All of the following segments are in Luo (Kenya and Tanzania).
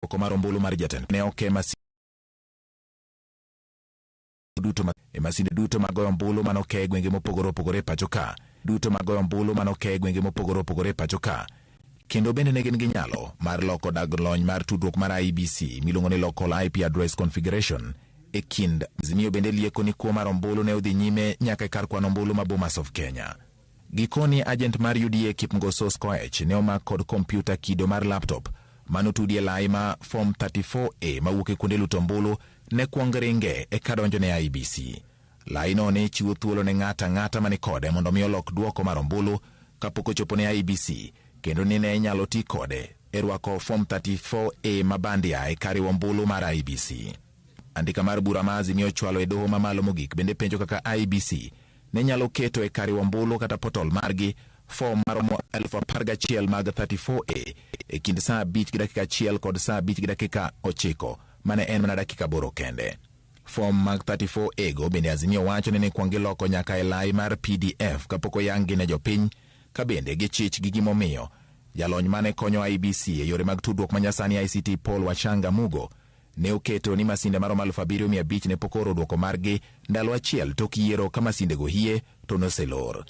Dwoko mar ombulu mar jatend ne oke duto e masinde duto mag goyo ombulu mane oke e gwenge mopogore opogore e pacho ka duto mag goyo ombulu mane oke e gwenge mopogore opogore e pacho ka. Kendo bende ne gin gi nyalo mar loko dag lony mar tudruok mar IEBC miluongo ni Local IP Address Configuration e kind Azimio. Bende lieko ni kuo mar ombulu ne odhi nyime nyaka e kar kwano ombulu ma Bomas of Kenya. Gikoni, agent mar UDA Kipngosos Koech ne omak kod kompyuta kido mar laptop manotudi e lai ma Form 34A mawuok e kuonde luto ombulu ne kwong ringe eka donjo ne IEBC. Laino ne chiwo thuolo ne ng'ato ang'ata mani kode mondo mi olok dwoko mar ombulu kapok ochopo ne IEBC, kendo ni ne inyalo ti kode e rwako Form 34A ma bandia e kar riwo ombulu mar IEBC. Andika mar bura ma Azimio ochwalo e doho mamalo mogik bende penjo kaka IEBC ne nyalo keto e kar riwo ombulu kata portal margi fom maromo 11,000 mag 34A e kind saa 5:01 kod saa 5:09, mane en mana dakika 8 kende. Fom mag 34A go bende Azimio wacho ni ne kwong giloko nyaka e lai mar PDF kapok oyang-gi ne jopiny, ka bende gichich gi gimomiyo jalony mane konyo IEBC e yore mag tudruok manyasani ICT Paul Wachanga Mugo ne oketo ni masinde maromo 7,500 ne pok ooro dwoko margi ndalo achiel tok yiero, ka masindego hie to noselor.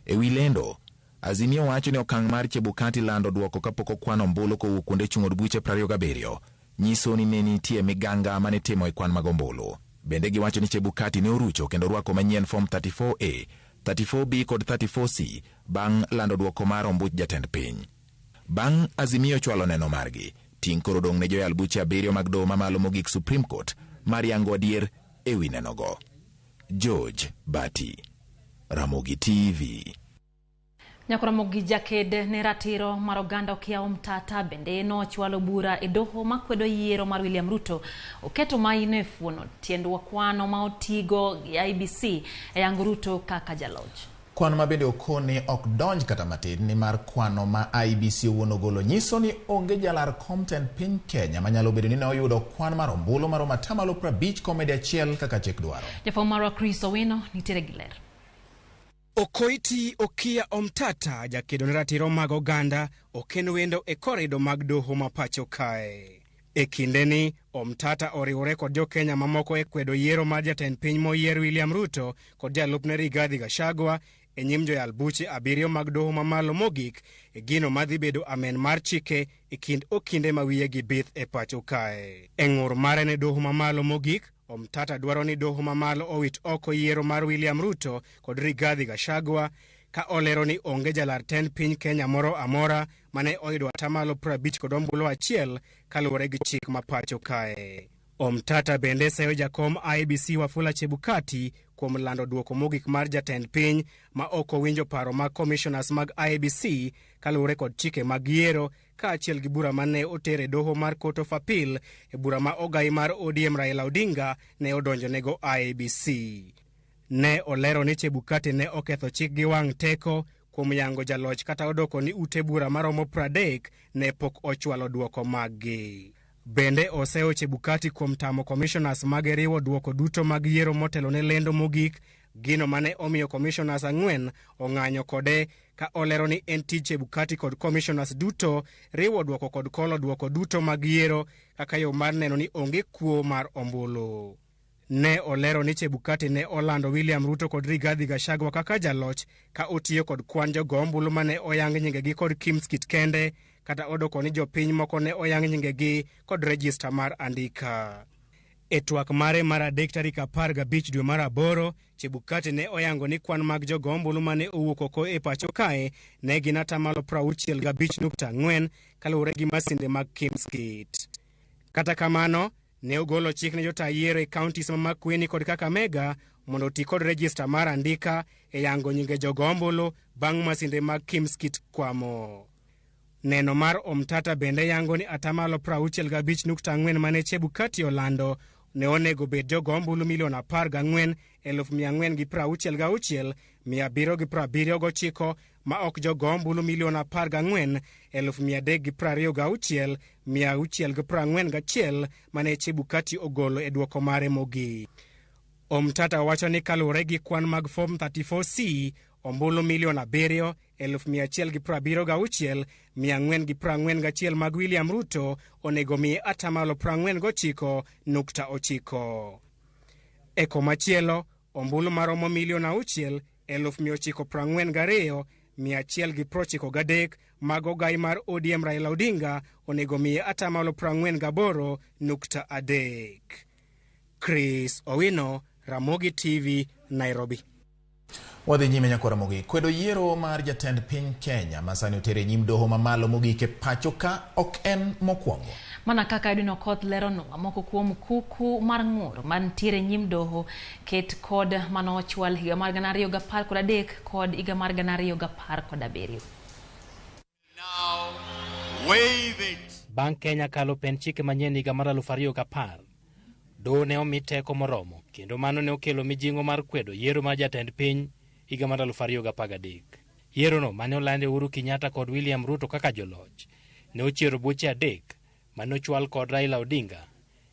E wi lendo, Azimio wacho ni okang' mar Chebukati lando dwoko kapok okwan ombulu kowuok kuonde chung' od buche 27 nyiso ni ne nitie miganga mane itimo e kwan mag ombulu. Bende giwacho ni Chebukati ne orucho kendo rwako manyien Form 34A, 34B kod 34C bang' lando dwoko mar ombuch jatend piny. Bang' Azimio chwalo neno margi, ting' koro dong' ne joyal buche 7 mag doho mamalo mogik Supreme Court mar yango adier e wi nenogo. George Bati, Ramogi TV. Nyakoromogi jaked ne ratiro mar oganda Okiya Omtata bende nochwalo bura e doho makwedo yiero mar William Ruto. Oketo maino e fuono tiend kwano ma otigo gi IEBC e yango Ruto kaka jaloch. Kwan ma bende okoni ok donj kata matin, nimar kwano ma IEBC owuon ogolo nyiso ni onge jalar kom tend piny Kenya manyalo bedo ni ne oyudo kwan mar ombulu maromo 50.1% kaka chik dwaro. Jafwambo marwa Chris Owino nitiere gi ler. Okoiti Okiya Omtata, jakedo ne ratiro mag oganda, ok en wendo e korido mag doho ma pacho kae. E kindeni, Omtata oriwore kod jo-Kenya mamoko e kwedo yiero mar jatend piny moyier William Ruto kod jalupne Rigathi Gachagua e nyim joyal buche 7 mag doho mamalo mogik e gino madhi bedo amen mar chike e kind okinde ma wiyegi bith e pacho kae. E ng'ur mare ne doho mamalo mogik, Omtata dwaro ni doho mamalo owit oko yiero mar William Ruto kod Rigathi Gachagua, ka olero ni onge jalar tend piny Kenya moro amora mane oyudo 50 kod ombulu achiel kaluwore gi chik ma pacho kae. Omtata bende seyo jakom IEBC Wafula Chebukati kuom lando duoko mogik mar jatend piny ma ok owinjo paro mag commissioners mag IEBC kaluwore kod chike mag yiero, kaachiel gi bura mane oter e doho mar Court of Appeal e bura ma ogai mar ODM Raila Odinga ne odonjonego IEBC. Ne olero ni Chebukati ne oketho chik gi wang' teko kuom yango jaloch kata odoko ni ute bura maromo 30 ne pok ochwalo duoko maggi. Bende oseyo Chebukati kuom tamo commissioners mage riwo duoko duto mag yiero motelo ne lendo mogik, gino mane omiyo commissioners 4 ong'anyo kode, ka olero ni en tij Chebukati kod commissioners duto riwo duoko kod kolo duoko duto mag yiero kaka yo mar neno ni onge kuo mar ombulu. Ne olero ni Chebukati ne olando William Ruto kod Rigathi Gachagua kaka jaloch ka otiyo kod kwan jogo ombulu mane oyang nyingegi kod Kimskit kende, kata odoko ni jopiny moko ne oyang nyingegi kod rejista mar andika. E twak mare mar adek tarik 15 dwe mar 8, Chebukati ne oyango ni kwan mag jogo ombulu mane owuok oko e pacho kae ne gin 65.4% kaluwore gi masinde mag Kimskit. Kata kamano, ne ogolo chik ne jota yiero e counties ma Makueni kod Kakamega mondo oti kod rejista mar andika e yango nyinge jogo ombulu bang' masinde mag Kimskit kwamo. Neno mar Omtata bende yango ni 65.4% mane Chebukati olando ne onego bed jogo ombulu milion apar gang'wen eluf mia ang'wen gi prauchiel gauchiel mia abiriyo gi prabiriyo gochiko, ma ok jogo ombulu milion apar gang'wen eluf mia adek gi prariyo gauchiel mia auchiel gi prang'wen gachiel mane Chebukati ogolo e dwoko mare mogik. Omtata wacho ni kaluwore gi kwan mag Form 34C, Ombulu milion 7,176,441 mag William Ruto onego miye atamalo 49.9. E komachielo, ombulu maromo milion 6,942,193 mag ogai mar ODM Raila Odinga onego miye atamalo 48.3. Chris Owino, Ramogi TV, Nairobi. Wadhi nyime nyakwa Ramogi. Kwedo yiero mar jatend piny Kenya ma sani otere nyim doho mamalo mogik e pacho ka ok en mokwongo. Mana kaka Edwin Okoth leronwa, moko kuom kuku mar ng'ur mantiere nyim doho ket kod manochwal higa mar 2013 kod higa mar 2017. Now, wave it. Bang' Kenya kalo pend chike manyien higa mar 2010, doho ne omi teko moromo kendo mano ne okelo mijing'o mar kwedo yiero mar jatend piny higa mar 2013. Yierono mane olande Uhuru Kenyatta kod William Ruto kaka joloch ne ochiero buche adek mane ochwal kod Raila Odinga,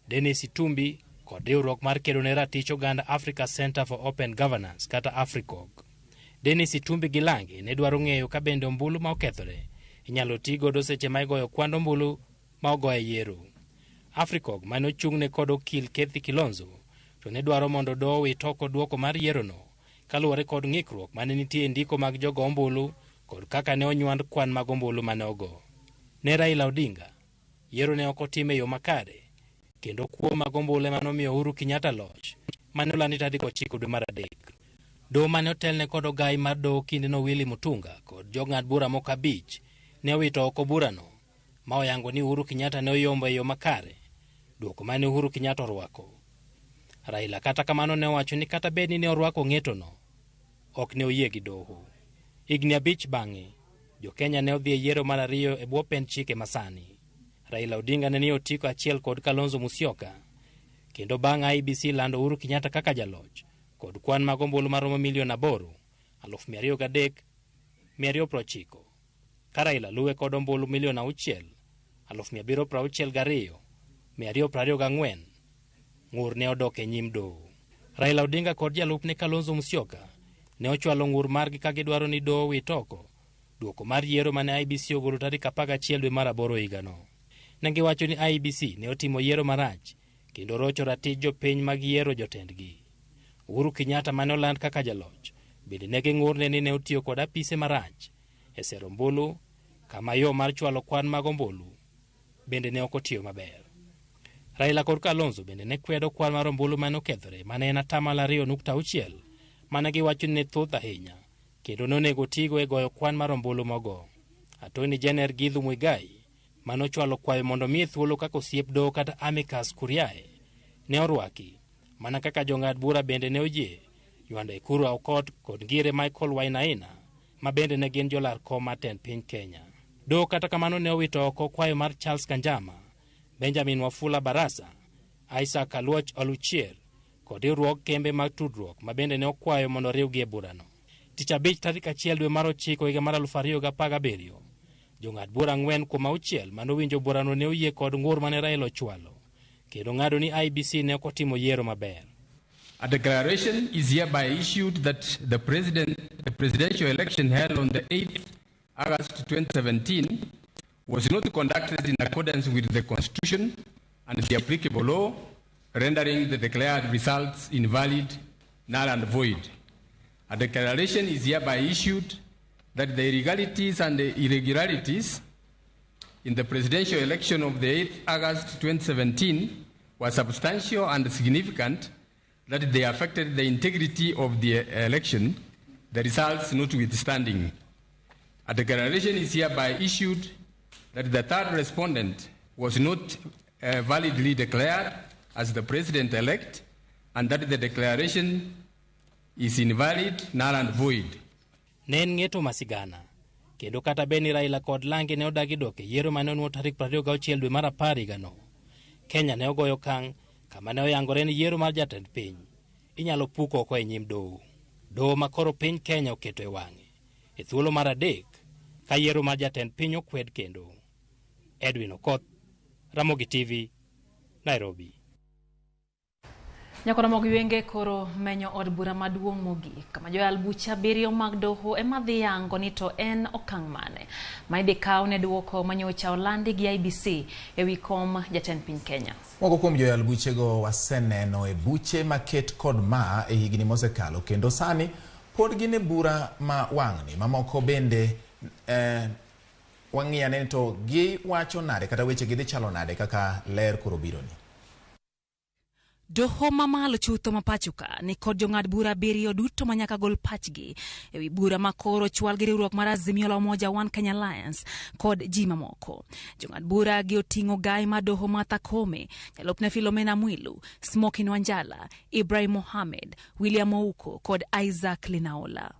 Dennis Itumbi kod riwruok mar kedo ne ratich oganda Africa Center for Open Governance kata AFRICOG. Dennis Itumbi gi lange ne dwaro ng'eyo ka bende ombulu ma okethore inyalo ti godo seche ma igoyo kwand ombulu ma ogo e yiero. AFRICOG mane ochung'ne kod okil Kethi Kilonzo to ne dwaro mondo doho owit oko duoko mar yierono kaluwore kod ng'ikruok mane nitie e ndiko mag jogo ombulu kod kaka ne onywand kwan mag ombulu mane ogo. Ne Raila Odinga, yiero ne ok otim e yo makare kendo kuo mag ombulu ema nomiyo Uhuru Kenyatta loch mane olandi tarik 9 dwe mar 3. Doho mane otelne kod ogai mar doho kindeno Willy Mutunga kod jong'ad bura moko 5 ne owito oko burano ma oyango ni Uhuru Kenyatta ne oyombo e yo makare duoko mane Uhuru Kenyatta orwako. Raila kata kamano ne owacho ni kata bed ni ne orwako ng'etono, ok ne oyie gi doho. Higni 5 bang'e, jo-Kenya ne odhi e yiero mar 2 e bwo pend chike masani. Raila Odinga ne ni otiko achiel kod Kalonzo Musyoka, kendo bang' IEBC lando Uhuru Kenyatta kaka jaloch kod kwan mag ombulu maromo milion 8,203,290, ka Raila luwe kod ombulu milion 6,762,224. Ng'ur ne odok e nyim doho. Raila Odinga kod jalupne Kalonzo Musyoka ne ochwalo ng'ur margi ka gidwaro ni doho owit oko duoko mar yiero mane IEBC ogolo tarik 11 dwe mar 8 higano. Ne giwacho ni IEBC ne otimo yiero marach kendo rocho ratich jopiny mag yiero jotendgi. Uhuru Kenyatta mane oland kaka jaloch bende ne ging'urne ni ne otiyo kod apise marach e sero ombulu kama yo mar chwalo kwan mag ombulu bende ne ok otiyo maber. Raila kod Kalonzo bende ne kwedo kwan mar ombulu mane okethore mane en 2.6 mane giwacho ni ne thoth ahinya kendo nonego tigo e goyo kwan mar ombulu mogo. Attorney General Githu Muigai mane ochwalo kwayo mondo miye thuolo kaka osiep doho kata amicus curiae ne orwaki mana kaka jong'ad bura bende ne oyie Ywanda Ekuru Aukot kod Ngire Michael Wainaina ma bende ne gin jolar kom mar tend piny Kenya. Doho kata kamano ne owito oko kwayo mar Charles Kanjama, Benjamin Wafula Barasa, Isaac Aluoch Oluchier kod riwruog kembe mag tudruok ma bende ne okwayo mondo riwgi e burano. Tich Abich tarik 1 dwe mar 9 higa mar 2017, jong'ad bura 4 kuom 6 manowinjo burano ne oyie kod ng'ur mane Raila ochwalo kendo ng'ado ni IEBC ne ok otimo yiero maber. A declaration is hereby issued that the presidential election held on the 8th August 2017 was not conducted in accordance with the Constitution and the applicable law, rendering the declared results invalid, null and void. A declaration is hereby issued that the illegalities and the irregularities in the presidential election of the 8th August 2017 were substantial and significant, that they affected the integrity of the election, the results notwithstanding. A declaration is hereby issued that the third respondent was not validly declared as the president-elect and that the declaration is invalid, null and void. Ne en ng'eto masigana kendo kata bed ni Raila kod Lange ne odagi dok e yiero mane onuo tarik 26 dwe mar 10 higano, Kenya ne ogoyo okang' kama ne oyangore ni yiero mar jatend piny inyalo puk oko e nyim doho. Doho ma koro piny Kenya oketo e wang'e e thuolo mar 3 ka yiero mar jatend piny okwed kendo. Edwin Okoth, Ramogi TV, Nairobi. Nyakoromogi Wenge koro menyo od bura maduong' mogik kama joyal buche abiriyo mag doho ema dhi yango ni to en okang' mane ma idhi kaw ne duoko manyocha olandi gi IEBC ewi kom jatend piny Kenya. Moko kuom joyal buchego waseneno e buche maket kod ma e higni mosekalo kendo sani pod gin e bura ma wang'ni. Mamoko bende wang'iyo ane to giwacho nade kata weche gi dhi chalo nade kaka ler koro bironi. Doho mamalo chutho ma pacho ka ni kod jong'ad bura abiriyo duto ma nyaka gol pachgi ewi bura ma koro chwal gi riwruok mar Azimio la Umoja One Kenya Alliance kod ji mamoko. Jong'ad bura gi oting'o gai mar doho Martha Koome, jalupne Philomena Mwilu, Smokin Wanjala, Ibrahim Mohamed, William Ouko kod Isaac Lenaola.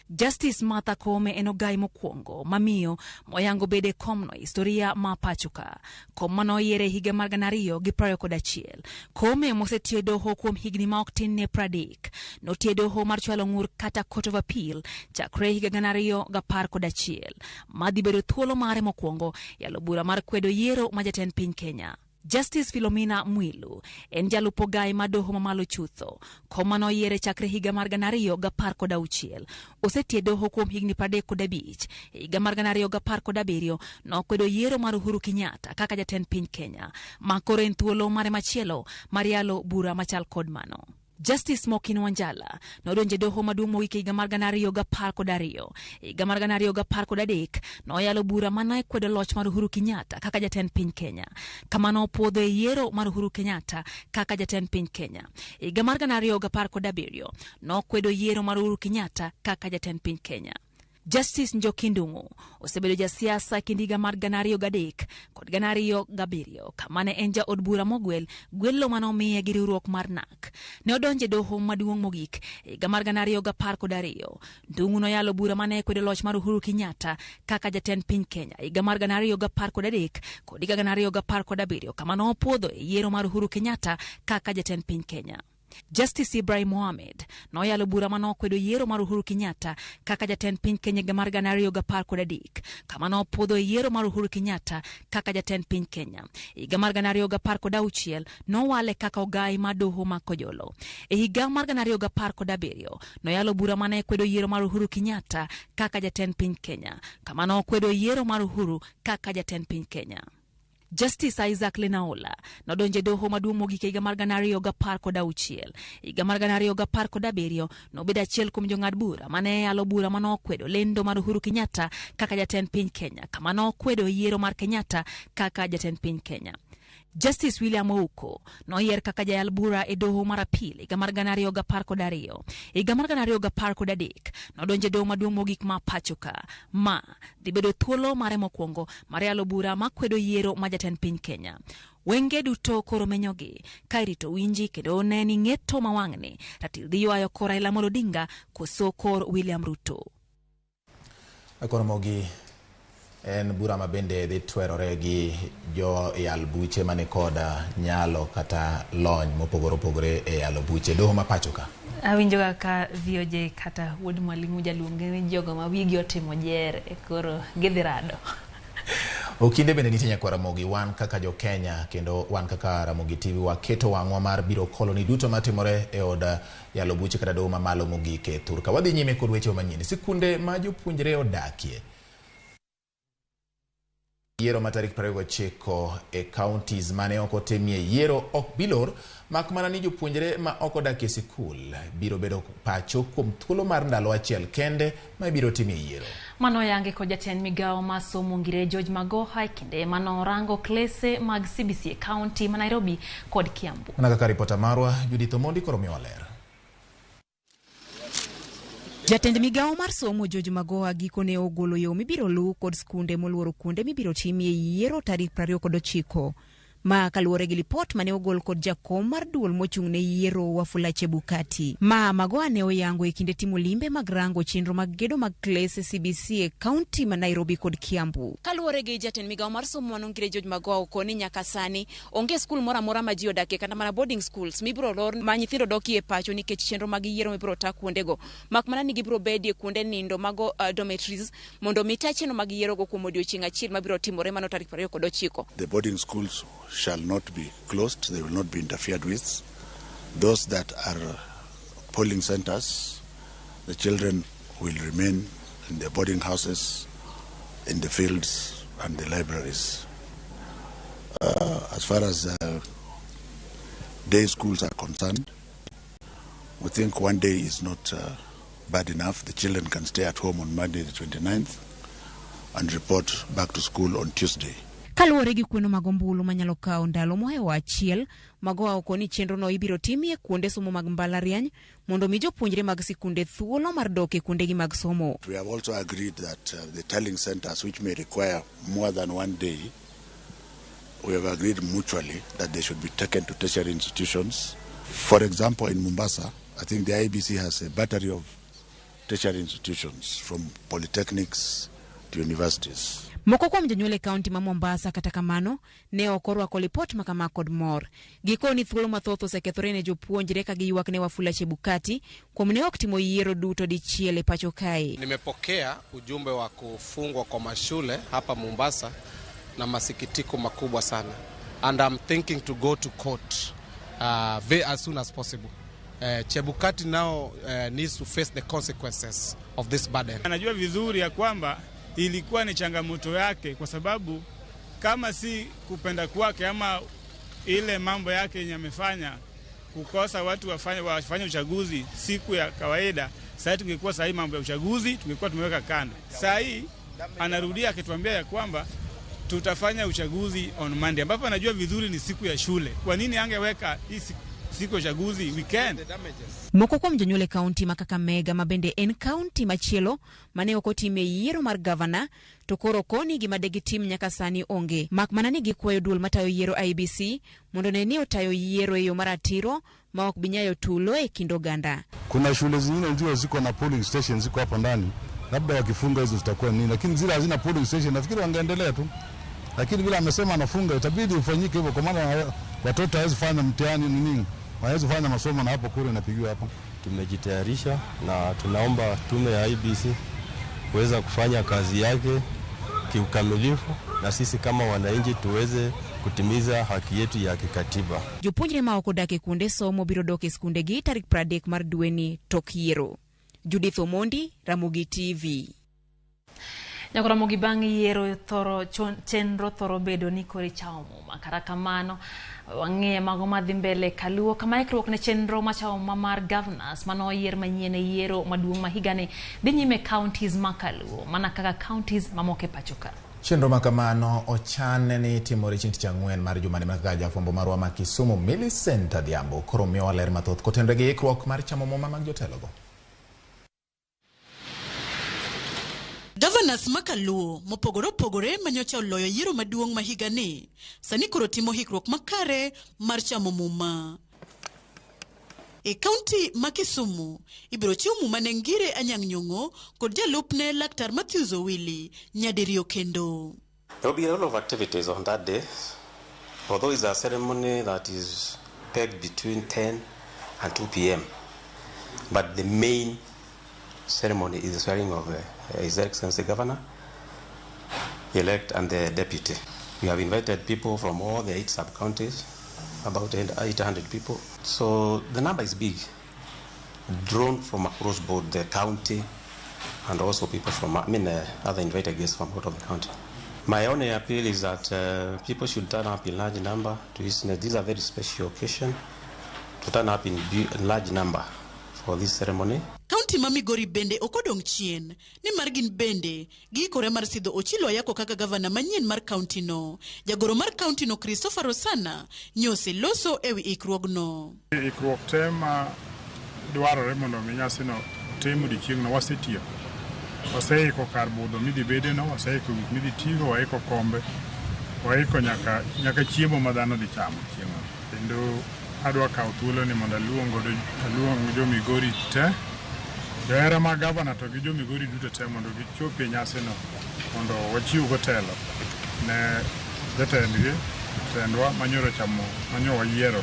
Justice Martha Koome en ogai mokwongo mamiyo moyango bede komno e historia ma pacho ka. Kom manoyiere higa mar 2021. Koome mosetiyo e doho kuom higni ma ok tin ne 30. Notiyo e doho mar chwalo ng'ur kata Court of Appeal chakre higa 2011. Madhi bedo thuolo mare mokwongo yalo bura mar kwedo yiero ma jatend piny Kenya. Justice Philomena Mwilu en jalup ogai mar doho mamalo chutho. Kom manoyiere chakre higa mar 2016. Osetiyo e doho kuom higni 35. E higa mar 2017 nokwedo yiero mar Uhuru Kenyatta kaka jatend piny Kenya. Ma koro en thuolo mare machielo mar yalo bura machal kod mano. Justice Mokin Wanjala nodonjo e doho maduong' mogik e higa mar 2012. E higa mar 2013 noyalo bura mane kwedo loch mar Uhuru Kenyatta kaka jatend piny Kenya. Kama nopuodho e yiero mar Uhuru Kenyatta kaka jatend piny Kenya. E higa mar 2017 nokwedo yiero mar Uhuru Kenyatta kaka jatend piny Kenya. Justice Njoki Ndung'u osebedo jasiasa kind higa mar 2003 kod 2007 kama ne en jaod bura mogwel gwelo manomiye gi riwruok mar NARC. Ne odonjo e doho maduong' mogik e higa mar 2012. Ndung'u noyalo bura mane kwedo loch mar Uhuru Kenyatta kaka jatend piny Kenya e higa mar 2013 kod higa 2017 kama nopuodho e yiero mar Uhuru Kenyatta kaka jatend piny Kenya. Justice Ibrahim Mohamed noyalo bura manokwedo yiero mar Uhuru Kenyatta kaka jatend piny Kenya higa mar 2013 kama nopuodho e yiero mar Uhuru Kenyatta kaka jatend piny Kenya. Higa mar 2016 nowale kaka ogai mar doho ma Kojolo. E higa mar 2017 noyalo bura mane kwedo yiero mar Uhuru Kenyatta kaka jatend piny Kenya kama nokwedo yiero mar Uhuru kaka jatend piny Kenya. Justice Isaac Lenaola nodonjo e doho maduong' mogik e higa mar 2016. Higa mar 2017 nobedo achiel kuom jong'ad bura mane yalo bura manokwedo lendo mar Uhuru Kenyatta kaka jatend piny Kenya kama nokwedo yiero mar Kenyatta kaka jatend piny Kenya. Justice William Ouko noyier kaka jayal bura e doho mar appeal higa mar 2012. Higa mar 2013 nodonjo e doho maduong' mogik ma pacho ka ma dhi bedo thuolo mare mokwongo mar yalo bura makwedo yiero ma jatend piny Kenya. Wenge duto koro menyogi ka irito winji kendo ne ni ng'eto ma wang'ni ratil dhi ywayo kor Raila Amolo Odinga koso kor William Ruto. Koromogi en bura ma bende dhi twerore gi jo yal buche mani kod nyalo kata lony mopogore opogore e yalo buche doho ma pacho ka. Awinjo kaka VOJ kata wuod mwalimu jaluonge ni jogo ma wigi otimo jere koro gidhi rado. Okinde bende nitie nyakwa Ramogi, wan kaka jo Kenya kendo wan kaka Ramogi TV waketo wang'wa mar biro koloni duto matimore e od yalo buche kata doho mamalo mogik e thurka. Wadhi nyime kod weche manyien. Sikunde ma jopuonjre odakie yiero ma tarik 29 e counties mane ok otimie yiero ok bilor mak mana ni jopuonjre ma ok odak e sikul biro bedo pacho kuom thuolo mar ndalo achiel kende ma ibiro timie yiero. Mano oyangi kod jatend migawo mar somo Ngire George Magoha e kinde manorango klese mag CBC e county ma Nairobi kod Kiambu. Mana kaka ripota marwa Judith Omondi koro miwa ler. Jatend migawo mar somo George Magoha gikone ogolo yo mibiro luw kod skunde moluoro kuonde mibiro timie yiero tarik 29. Ma kaluwore gi lipot mane ogol kod jakom mar duol mochung' ne yiero Wafula Chebukati. Ma Magoha ne oyango e kinde timo limbe mag rango chenro mag gedo mag klese CBC e kaunti ma Nairobi kod Kiambu. Kaluwore gi jatend migawo mar somo manongire George Magoha okoni nyaka sani onge skul moro amora ma ji odakie kata mana boarding schools mibiro lor ma nyithindo dokie pacho nikech chenro mag yiero mibiro ta kuondego. Mak mana ni gibiro bedie kuonde nindo mago dormitories mondo mi ta chenro mag yierogo kuom odiochieng' achiel mabiro timore mano tarik 29. The boarding schools shall not be closed, they will not be interfered with. Those that are polling centers, the children will remain in their boarding houses, in the fields and the libraries. As far as day schools are concerned, we think one day is not bad enough. The children can stay at home on Monday the 29th and report back to school on Tuesday. Kaluwore gi kweno mag ombulu manyalo kawo ndalo mohewo achiel, Magoha oko ni chenrono ibiro timie kuonde somo mag mbalariany mondo mi jopuonjre mag sikunde thuolo mar dok e kuondegi mag somo. We have also agreed that the tallying centers, which may require more than one day, we have agreed mutually that they should be taken to tertiary institutions. For example, in Mombasa, I think the IEBC has a battery of tertiary institutions, from polytechnics to universities. Moko kuom jonyuol e kaunti ma Mombasa kata kamano ne ok orwako lipot ma kama kod mor. Gikoni thuolo mathoth osekethore ne jopuonjre ka giywak ne Wafula Chebukati kuom ne ok timo yiero duto dichiel e pacho kae. Nimepokea ujumbe wa kufungwa kwa mashule hapa Mombasa na masikitiko makubwa sana, and I'm thinking to go to court very as soon as possible. Chebukati now needs to face the consequences of this burden. Anajua vizuri ya kwamba ilikuwa ni changamoto yake, kwa sababu kama si kupenda kwake ama ile mambo yake yenye amefanya kukosa watu wafanye uchaguzi siku ya kawaida, sasa tungekuwa sasa mambo ya uchaguzi tungekuwa tumeweka kando. Sasa hii anarudia akituambia ya kwamba tutafanya uchaguzi on Monday, ambapo anajua vizuri ni siku ya shule. Kwa nini angeweka hii siku ya uchaguzi weekend? Moko kuom jonyuol e kaunti ma Kakamega ma bende en kaunti machielo mane ok otimie yiero mar gavana to koro koni gima de gitim nyaka sani onge, mak mana ni gikwayo duol matayo yiero IEBC mondo ne ni otayo yiero e yo maratiro ma ok bi nyayo tulo e kind oganda. Kuna shule zingine ndio ziko na polling station ziko hapo ndani, labda wakifunga hizo zitakuwa nini, lakini zile hazina polling station nafikiri wangeendelea tu, lakini vile amesema anafunga itabidi ufanyike hivyo, kwa maana watoto hawezi fanya mtihani nini, hawezi fanya masomo na hapo kura inapigiwa hapo. Tumejitayarisha na tunaomba tume ya IEBC kuweza kufanya kazi yake kiukamilifu na sisi kama wananchi tuweze kutimiza haki yetu ya kikatiba. Jopuonjre ma ok odak e kuonde somo biro dok e skundegi tarik 30 mar dweni tok yiero. Judith Omondi, Ramogi TV. Nyaka Ramogi bang' yiero thoro chenro thoro bedo ni koro ichawo muma. Kata kamano wang'e mago madhi mbele kaluwo kama ikruok ne chenro machawo muma mar governors manoyier manyien e yiero maduong' ma higani dhi nyime counties ma kaluwo mana kaka counties mamoko e pacho ka. Chenro ma kamano ochan ni timore chieng' tich ang'wen mar jumani mana kaka jafwambo marwa ma Kisumu Millicent Adhiambo koro miyowa ler mathoth kotenore gi ikruok mar chamo muma mag jotelogo. Governors ma Kaluo mopogore opogore manyocha oloyo yiero maduong' ma higani sani koro timo hikruok makare mar chamo muma. E kaunti ma Kisumu ibiro chiw muma ne Ngire Anyang' Nyong'o kod jalupne Laktar Matthews Owili nyadiriyo kendo. There will be a lot of activities on that day, although it's a ceremony that is pegged between 10 and 2 p.m. But the main ceremony is the swearing of His Excellency Governor elect and the deputy. We have invited people from all the 8 sub-counties, about 800 people. So the number is big, drawn from across both the county and also people from, other invited guests from out of the county. My only appeal is that people should turn up in large number to witness. This is a very special occasion, to turn up in large number for this ceremony. Kaunti ma Migori bende ok odong' chien nimar gin bende giikore mar sidho Ochilo Ayako kaka gavana manyien mar kaunti no. Jagoro mar kaunti no Christopher Rosana nyose loso ewi ikruogno. Ikruok te ma dwarore mondo mi nyasino otim odiochieng'no wasetieko. Waseiko kar budho midhi bedeno, waseiko gik midhi tigo, waiko kombe, waiko nyaka chiemo ma dhano dhi chamo chieng'no. Kendo adwa kawo thuolo ni mondo aluong jo Migori te, johera mag gavana to gi jo Migori duto te mondo gichopi e nyasino mondo wachiw go telo ne jatendgi, jatendwa manyoro chamo, manyo wayiero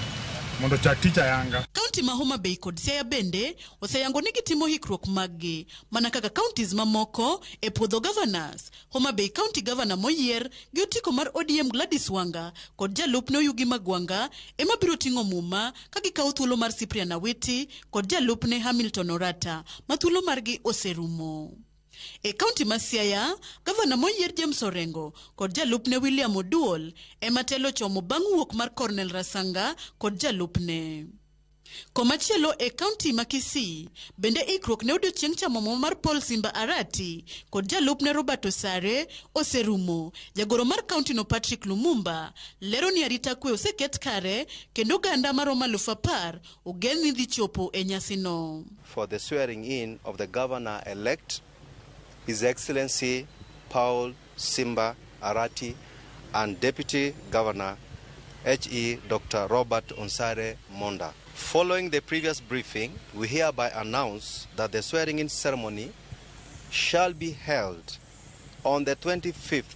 mondo ochak tich ayanga. Kaunti ma Homa Bay kod Siaya bende oseyango ni gitimo hikruok maggi mana kaka counties mamoko e puodho governors. Homa Bay County Governor moyier gi otiko mar ODM Gladys Wanga kod jalupne Oyugi Magwanga ema biro ting'o muma ka gikawo thuolo mar Cyprian Awiti kod jalupne Hamilton Orata ma thuolo margi oserumo. E kaunti ma Siaya, gavana moyier James Orengo kod jalupne William Oduol ema telo chomo bang' wuok mar Cornel Rasanga kod jalupne. Komachielo e kaunti ma Kisii, bende ikruok ne odiochieng' chamo muma mar Paul Simba Arati kod jalupne Robert Osare oserumo. Jagoro mar kaunti no Patrick Lumumba lero ni arita kwe oseket kare kendo oganda maromo 10,000 ogen ni dhi chopo e nyasino. For the swearing in of the governor-elect, His Excellency Paul Simba Arati, and Deputy Governor H.E. Dr. Robert Onsare Monda. Following the previous briefing, we hereby announce that the swearing-in ceremony shall be held on the 25th,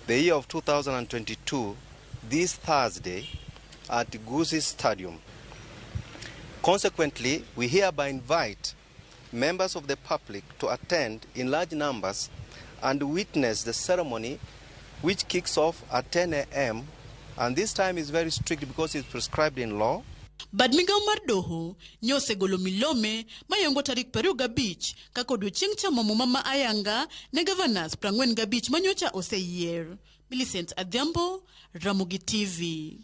the year of 2022, this Thursday, at Gusii Stadium. Consequently, we hereby invite members of the public to attend in large numbers and witness the ceremony, which kicks off at 10 a.m. And this time is very strict because it's prescribed in law. Bad migawo mar doho nyo osegolo milome mayango tarik 25 kaka odiochieng' chamo muma ma ayanga ne governors 45 manyocha oseyier. Millicent Adhiambo, Ramogi TV.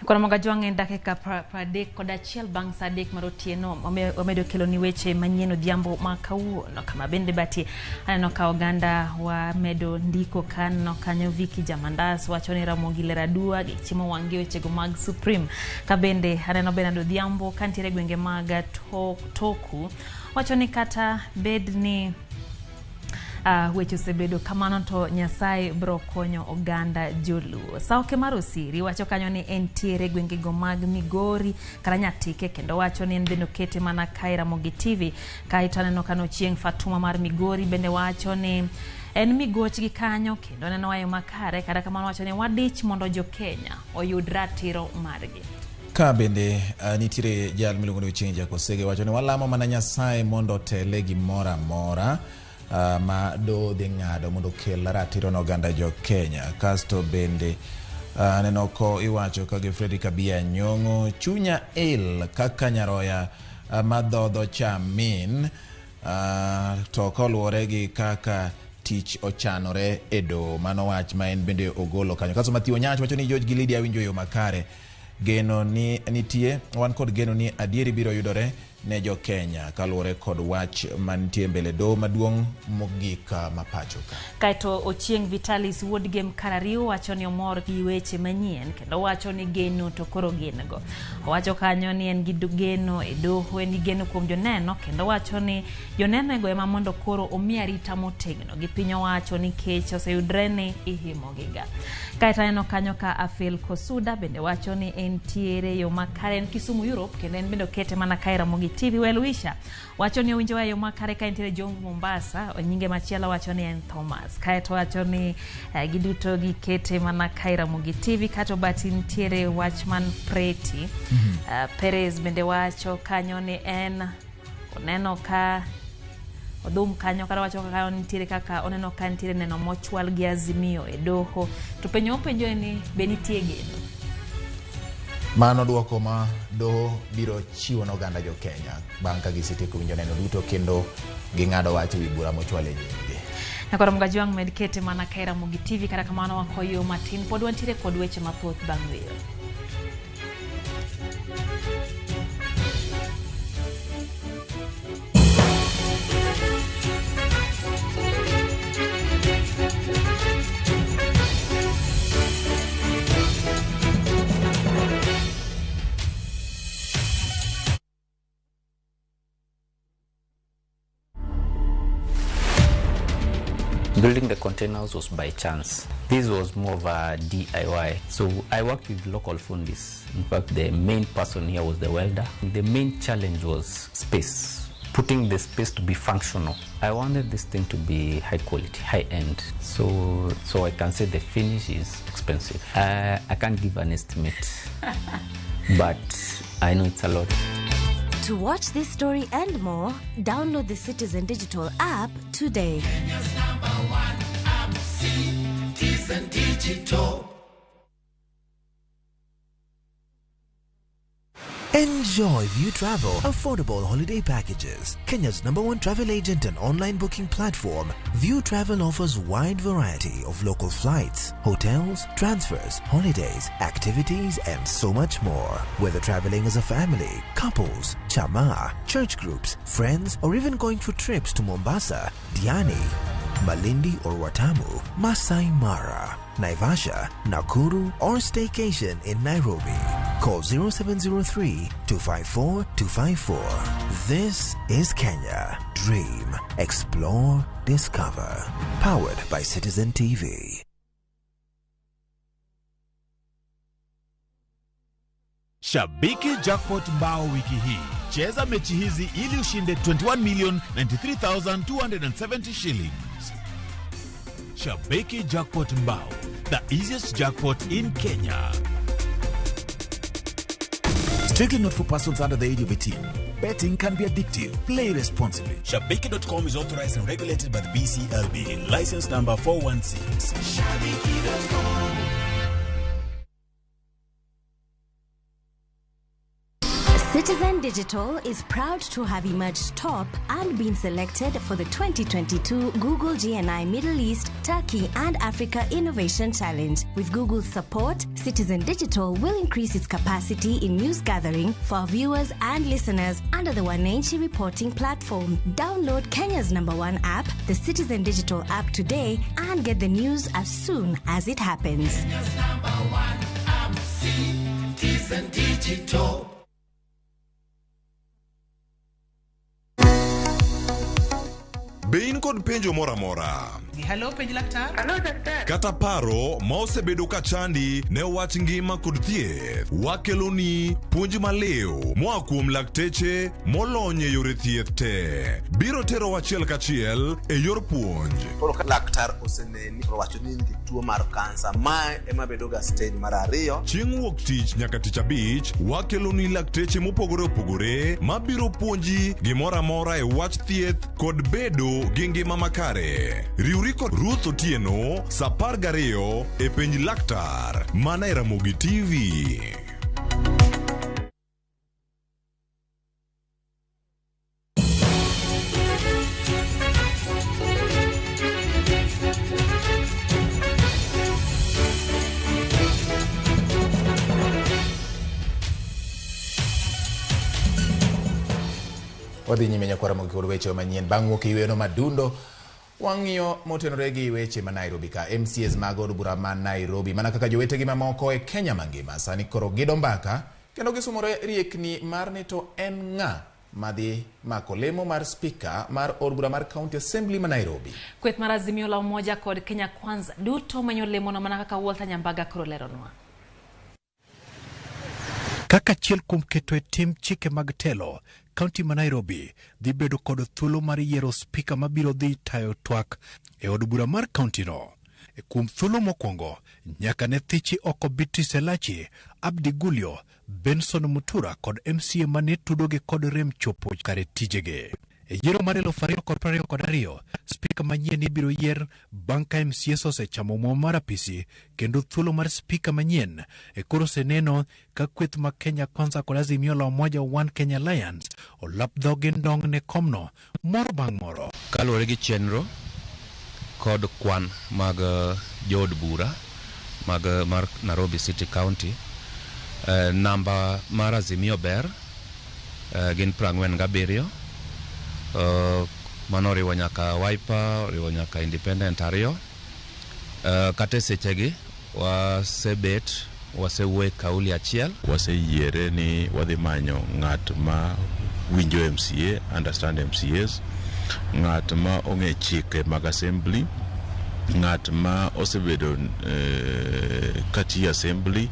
Kono Mogajwang' en dakika 31 bang' sa 3 mar otieno wamedo kelo ni weche manyien odhiambo ma kawuono kama bende bati aneno ka oganda wamedo ndiko kaneno kanyo Vicky Jamandas wacho ni Ramogi Leradua gi chiemo wang' gi wechego mag Supreme ka bende aneno Bernard Odhiambo kantiere gwenge mag Toku wacho ni kata bed ni weche osebedo kamano to Nyasaye bro konyo oganda joluo. Saoke mar Osiri wacho kanyo ni entiere gwengego mag Migori kata Nyatike kendo wacho ni en bende okete mana kae Ramogi TV. Kaeto aneno kano Chieng' Fatuma mar Migori bende wacho ni en migoch gi kanyo kendo neno wayo makare kata kamano wacho ni wadich mondo jo Kenya oyud ratiro margi. Ka bende nitiere jal miluongo ni Ochieng' Jakosege wacho ni walamo mana Nyasaye mondo otele gimoro amora ma do dhi ng'ado mondo okel ratiro ne oganda jo Kenya. Kasto bende aneno ko iwacho ka gi Fredrick Abia Nyong'o chunya il kaka nyaroya madhodho cha min to koluwore gi kaka tich ochanore e doho. Mano wach ma en bende ogolo kanyo. Kasto Matthew Onyach wacho ni George gi Lydia winjo yo makare. Geno ni nitie wan kod geno ni adieri biro yudore ne jo Kenya kaluwore kod wach mantie mbele doho maduong' mogik ma pacho ka. Kaeto Ochieng' Vitalis wuod Gem Karariu wacho ni omor gi weche manyien kendo wacho ni geno to koro gin go. Owacho kanyo ni en gi geno e doho, en gi geno kuom joneno kendo wacho ni joneno go ema mondo koro omi arita motegno gi piny owacho nikech oseyudre ni ihimogiga. Kaeto aneno kanyo ka Afel Kosuda bende wacho ni entiere yo makare en Kisumu Europe kendo en bende okete mana kae Ramogi TV. Welwisha wacho ni owinjo yo makare ka entiere Jomvu Mombasa, nyinge machielo wacho ni en Thomas. Kaeto wacho ni giduto gikete mana kae Ramogi TV. Kato bati nitiere Watchman Preti. Perez bende wacho kanyo ni en oneno ka odhum kanyo kata wacho kaka nitiere kaka oneno ka nitiere neno mochwal gi Azimio e doho to penjo openjo ni be nitie geno. Mano duoko ma doho biro chiwo ne oganda jo Kenya bang' ka gisetieko winjo neno duto kendo ging'ado wach ewi bura mochwal e nyimgi. Nakoro Mgajwang' med kete mana kae Ramogi TV. Kata kamano wakoyo matin pod wantiere kod weche mathoth bang' weyo. Building the containers was by chance. This was more of a DIY. So I worked with local fundis. In fact, the main person here was the welder. The main challenge was space. Putting the space to be functional. I wanted this thing to be high quality, high end. So I can say the finish is expensive. I can't give an estimate, but I know it's a lot. To watch this story and more, download the Citizen Digital app today. Kenya's number one app, Citizen Digital. Enjoy View Travel affordable holiday packages. Kenya's number one travel agent and online booking platform, View Travel offers wide variety of local flights, hotels, transfers, holidays, activities, and so much more. Whether traveling as a family, couples, chama, church groups, friends, or even going for trips to Mombasa, Diani, Malindi or Watamu, Masai Mara, Naivasha, Nakuru, or staycation in Nairobi. Call 0703 254 254. This is Kenya. Dream, explore, discover. Powered by Citizen TV. Shabiki Jackpot Mbao wiki hii. Cheza mechi hizi ili ushinde 21,093,270 shillings. Shabiki Jackpot Mbao, the easiest jackpot in Kenya. Strictly not for persons under the age of 18. Betting can be addictive. Play responsibly. Shabiki.com is authorized and regulated by the BCLB. License number 416. Shabiki.com. Citizen Digital is proud to have emerged top and been selected for the 2022 Google GNI Middle East, Turkey and Africa Innovation Challenge. With Google's support, Citizen Digital will increase its capacity in news gathering for our viewers and listeners under the Wananchi reporting platform. Download Kenya's number one app, the Citizen Digital app today, and get the news as soon as it happens. Kenya's number one app, Citizen Digital. Be in kod penjo moro amora. Hello, penj laktar. Hello, daktari. Kata paro ma osebedo ka chandi ne wach ngima kod thieth. Wakeloni puonj maliw moa kuom lakteche molony e yore thieth te. Biro tero achiel kachiel e yor puonj. Koro ka laktar oseneni owacho ni in gi tuo mar kansa, mae ema bedo ga stage mar ariyo. Chieng' wuok tich nyaka tich abich, wakeloni lakteche mopogore opogore mabiro puonji gimoro amora e wach thieth kod bedo gi ngima makare. Riwri kod Ruth Otieno saa 12 e Penj Laktar mana e Ramogi TV. Wadhi nyime nyakwara Ramogi kod weche manyien bang' wuok e yweyono madundo. Wang'iyo motenore gi weche ma Nairobi ka MCAs mag od bura ma Nairobi mana kaka jowetegi mamoko e Kenya mangima sani koro gido mbaka kendo gisumore riekni mar ni to en ng'a madhi mako lemo mar spika mar od bura mar County Assembly ma Nairobi. Kweth mar Azimio la Umoja kod Kenya Kwanza duto manyo lemono mana kaka Walter Nyambaga koro leronwa. Kaka achiel kuom keto e tim chike mag telo, Kaunti ma Nairobi dhi bedo kod thuolo mar yiero spika mabiro dhi tayo twak e od bura mar kauntino. Kuom thuolo mokwongo, nyaka ne thichi oko Beatrice Elachi, Abdi Gulio, Benson Mutura kod MCA mane tudogi kod rem chopo kare tijegi. E yiero mar 2022, spika manyien ibiro yier bang' ka MCAs osechamo muma mar apisi kendo thuolo mar spika manyien e koro oseneno ka kweth ma Kenya Kwanza kod Azimio la Umoja One Kenya Alliance olap dhogi ndong' ne komno moro bang' moro. Kaluwore gi chenro kod kwan mag jood bura mag mar Nairobi City County, namba mar Azimio ber gin 47. Mano oriwo nyaka Wiper, oriwo nyaka Independent ariyo. Kata e sechegi wasebet, wasewuoye kauli achiel. Waseyiere ni wadhi manyo ng'at ma winjo MCA, understand MCAs, ng'at ma ong'e chike mag assembly, ng'at ma osebedo katiyo assembly,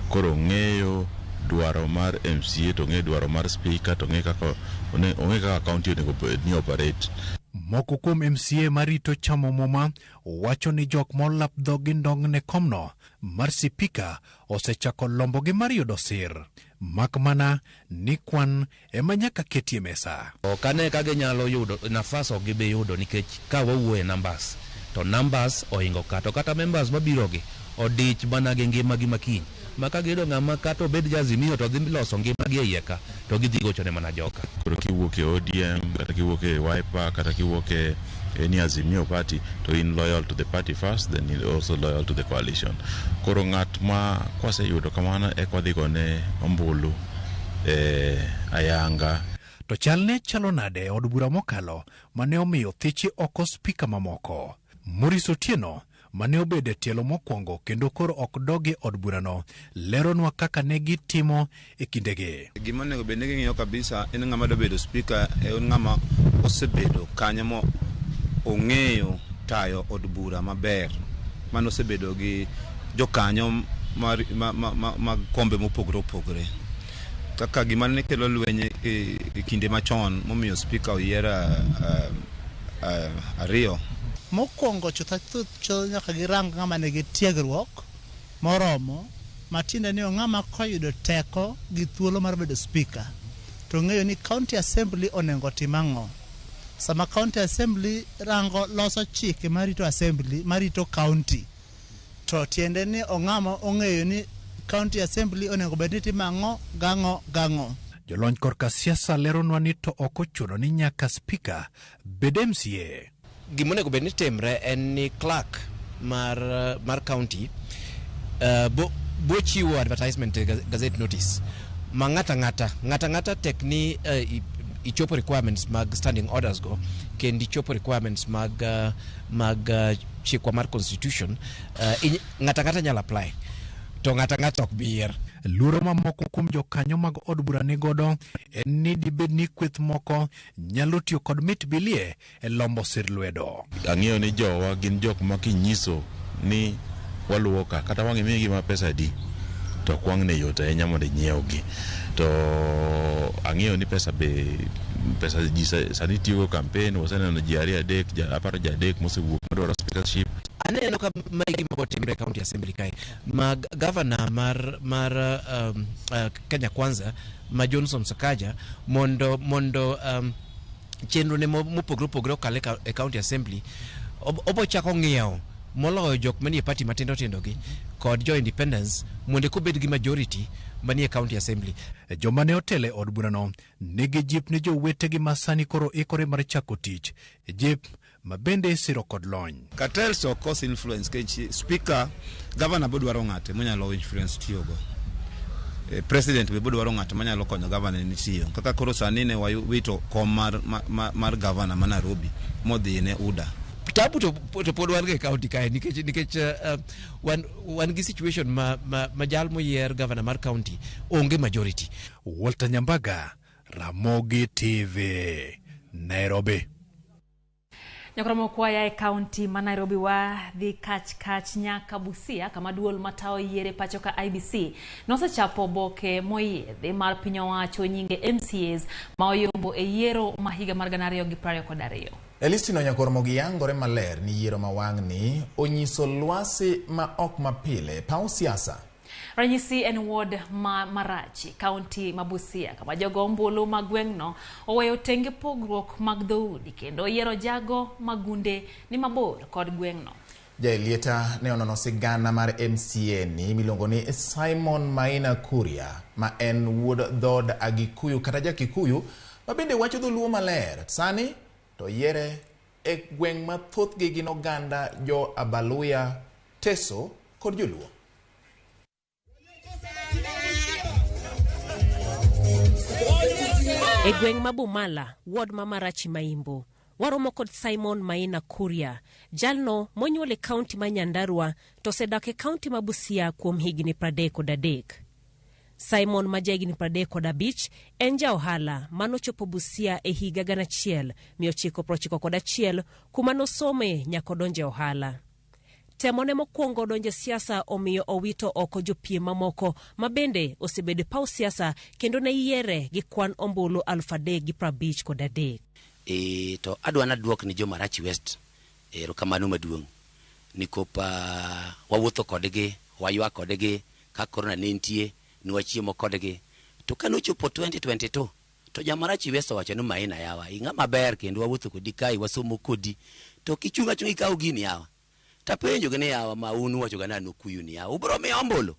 koro ng'eyo dwaro mar MCA to ong'e dwaro mar speaker to ong'e kaka ong'e kaka county onego bed ni operate. Moko kuom MCA marito chamo muma wacho ni jok molap dhogi ndong' ne komno mar sipika osechako lombogi mar yudo sir. Mak mana ni kwan ema nyaka ketie mesa. Ok ane ka ginyalo yudo nafas, ok gibi yudo nikech ka wawuoyo e numbers to numbers ohingo ka, to kata members mabiro gi odich mana gi ngima gi makiny ma ka giyudo ng'ama kata obed ja Azimio to dhi loso ngima gi e iye ka to gidhi gochone mana joka. Koro kiwuok e ODM kata kiwuok e Wiper kata kiwuok e any Azimio party to in loyal to the party first, then in also loyal to the coalition. Koro ng'at ma kwaseyudo kamano eka wadhi gone ombulu e ayanga. To chalne chalo nade e od bura mokalo mane omiyo thichi oko spika mamoko? Maurice Otieno mane obedo e tielo mokwongo kendo koro ok dogi e od burano leronwa kaka ne gitimo e kindegi. Gima onego bed ni ging'iyo kabisa en ng'ama dwa bedo speaker, en ng'ama osebedo kanyo mo ong'eyo tayo od bura maber, mano osebedo gi jokanyo mar, ma, ma, ma, mag kombe mopogore opogore. Kaka gima ne kelo lweny e kinde machon momiyo speaker oyier ariyo. Mokwongo chutho chutho nyaka girang ng'ama nigi tiegruok moromo, matiende ni ng'ama koyudo teko gi thuolo mar bedo speaker to ng'eyo ni county assembly onego tim ang'o. Sama county assembly rango loso chike marito assembly marito county, to tiende ni ong'ama ong'eyo ni county assembly onego bed ni timo ang'o gang'o gang'o. Jolony korka siasa leronwa ni to ok ochuno ni nyaka spika bed MCA. Gima onego bed ni timre en ni clerk mar county bo chiwo advertisement e gazette notice ma ng'ata ang'ata tek ni ichopo requirements mag standing orders go kendo ichopo requirements mag chikwa mar constitution, ng'ata ang'ata nyalo apply to ng'ata ang'ata ok bi yier. Luoro mamoko kuom jokanyo mag od bura ni godo en ni dibed ni kweth moko nyalo tiyo kod mit bilie e lombo sir lwedo. Ang'eyo ni jowa gin jok ma kinyiso ni waluwo ka kata wang' imigi ma pesa adi to ok wang'ne yot ahinya mondo inyiewgi. To ang'eyo ni pesa be pesa ji sani tiyogo campaign. Waseneno ji ariyo adek aparo ji adek mosewuok madwaro speakership. Aneno ka mae gima botimre e county assembly kae ma governor mar Kenya Kwanza ma Johnson Sakaja mondo chenro ne mopogore opogore okal e county assembly obo chako ng'iewo moloyo jok manie party matindo tindo gi kod jo independence mondo eka obed gi majority manie county assembly. Joma ne otelo e od burano nigi jip ne jowetegi ma sani koro ikore mar chako tich, jip ma bende isiro kod lony. Cartels ok cause influence nikech speaker, governor bodwaro ng'ate monyalo influence tiyogo. President be bodwaro ng'at manyalo konyo governor ni tiyo. Kaka koro sani ne wawito kom mar governor ma Nairobi modhi ne UDA. Tabu to pod wan go e county kae nikech wan gi situation ma jal moyier governor mar county onge majority. Walter Nyambaga, Ramogi TV, Nairobi. Nyakoromo kwaya e kaunti ma Nairobi wadhi kach kach nyaka Busia kama duol matayo yiero e pacho ka IEBC nosechapo oboke moyiedhi mar piny owacho nyinge MCAs ma oyombo e yiero ma higa mar 2022. E listino Nyakoromogi yangore maler ni yiero ma wang'ni onyiso lwasi ma ok mapile e paw siasa. Ranyisi en ward ma Marachi, kaunti ma Busia, kama jogo ombulu mag gweng'no oweyo tenge pogruok mag dhoudi kendo yiero jago ma gunde ni mabor kod gweng'no. Jaelieta ne onono sigana mar MCA ni miluongo ni Simon Maina Kuria ma en wuod dhood Agikuyu kata ja-Kikuyu ma bende wacho dholuo maler. Sani to yiere e gweng' ma thothgi gin oganda jo Abaluya, Teso kod Joluo. E gweng' ma Bumala, ward ma Marachi Maimbo, waromo kod Simon Maina Kuria, jalno monyuol e kaunti ma Nyandarua to osedak e kaunti ma Busia kuom higni 33. Simon ma jahigni 35 en ja ohala manochopo Busia e higa 1991 kuma nosome nyaka odonjo e ohala. Temone mokwongo donjo e siasa omiyo owito oko jopiem mamoko ma bende osebedo e paw siasa kendo ne yiere gi kwan ombulu 3,053. E, to adwa naduok ni jo Marachi West erokamano maduong' nikop wawuotho kodgi, waywak kodgi ka corona ne nitie, ne wachiemo kodgi. To ka nochopo 2022 to ja Marachi West owacho ni Maina yawa, ing'ama ber kendo wawuotho kodi kae, wasomo kodi. To kichung' achung'a ikawo gini yawa. Tapenjo gi ni yawa ma un uwacho ga ni an okuyu ni yawa, ubiro miya ombulu?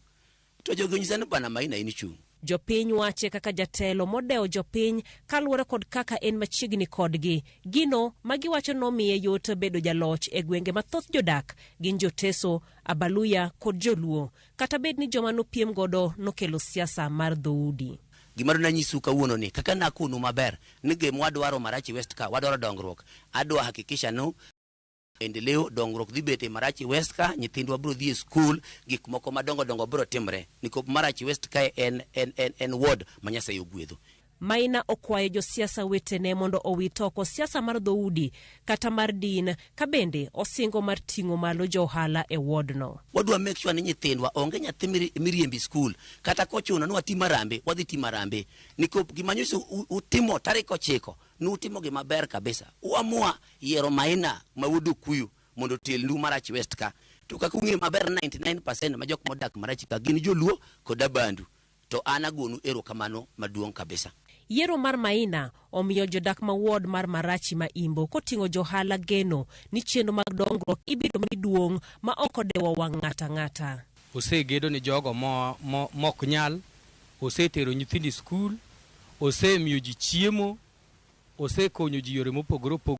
To jogi onyisa ni bwana Maina in ichung'. Jopiny wache kaka jatelo modewo jopiny kaluwore kod kaka en machiegni kodgi. Gino ma giwacho nomiye yot bedo jaloch e gwenge ma thoth jodak gin Joteso, Abaluya kod Joluo. Kata bed ni joma nopiem godo nokelo siasa mar dhoudi. Gima dwa nanyisu kawuono ni kaka nakonu maber ni gima wadwaro Marachi West ka wadwaro dongruok. Adwa hakikisha no maendeleo dongruok dhi bet e Marachi West ka, nyithindwa biro dhi e skul, gik moko madongo dongo biro timre. Nikop Marachi West kae en, en, en, en ward ma Nyasaye ogwedho. Maina okwayo josiasa wetene mondo owit oko siasa mar dhoudi kata mar din ka bende osingo mar ting'o malo jo ohala e wodno. Wadwa make sure ni nyithindwa onge nyathi miriembo e skul kata kochuno ni watim harambee wadhi timo harambee nikop gima nyocha utimo tarik 9 nutimo gima ber kabisa. Uamua yiero Maina ma wuod Okuyu mondo otelnu Marachi West ka. To kaka ung'eyo maber 99% ma jok modak Marachi ka gin joluo kod Abandu. To an agonu erokamano maduong' kabisa. Yiero mar Maina omiyo jodak ma ward mar Marachi ma Imbo koting'o johala geno ni chenro mag dongruok ibiro mi duong' ma ok odewo wang' ng'ato ang'ata. Osegedo ni jogo mok nyal, osetero nyithindo e skul, osemiyo ji chiemo, osekonyo ji yore mopogore opogore.